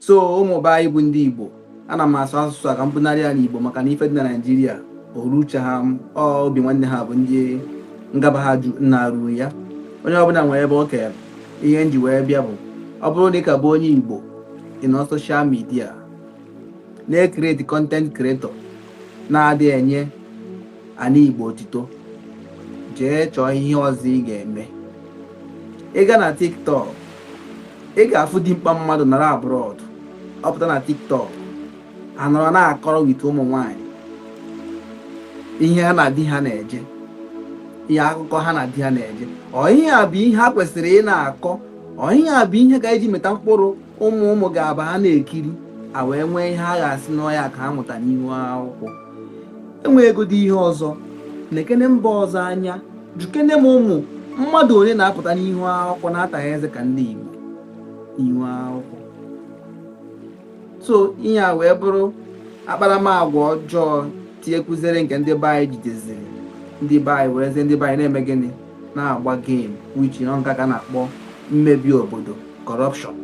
So ụmụ be anyị bụ ndị Igbo, ana m asụ asụsụ a ka m bunarị ya n'Igbo, maka na ife dị na Naịjirịa oruche ha ọ obi nwanne ha bụ ndị ngaba ha ju nna ruru ya. Onye ọbụla nwere ebe ọ kere ihe nji wee bịa bụ, ọ bụrụ na ị ka bụ onye Igbo, ị nọ social media na-ecreate content creator na-adịghị enye ana Igbo otito, jee chọọ ihe ọzọ ị ga-eme. Ị ga na TikTok, ị ga-afụ dimkpa mmadụ nọrọ abroad, ọ pụta na TikTok anọrọ na-akọrọ with ụmụ nwanyị ihe ha na di ha na-eje, ihe akụkọ ha na di ha na-eje. Ọ ihe a bụ ihe ha kwesịrị ị na-akọ? Ọ ihe a bụ ihe ga-eji meta mkpụrụ ụmụ ụmụ ga-aba ha na-ekiri a wee nwee ihe ha ga-asị n'ọya ka ha mụta n'ihu akwụkwọ? Enwe ego dị ihe ọzọ na-ekene mba ọzọ anya. Jukene m, ụmụ mmadụ onye na-apụta n'ihu akwụkwọ na-ataghị eze ka ndị Igbo n'ihu akwụkwọ? So ihe a wee bụrụ akparamagwa ọjọọ tinyekwuzere nke ndị be anyị jideziri ndị be anyị, werezie ndị be anyị na-eme gịnị? Na-agba game, which nọ nka ka a na-akpọ mmebi obodo, corruption.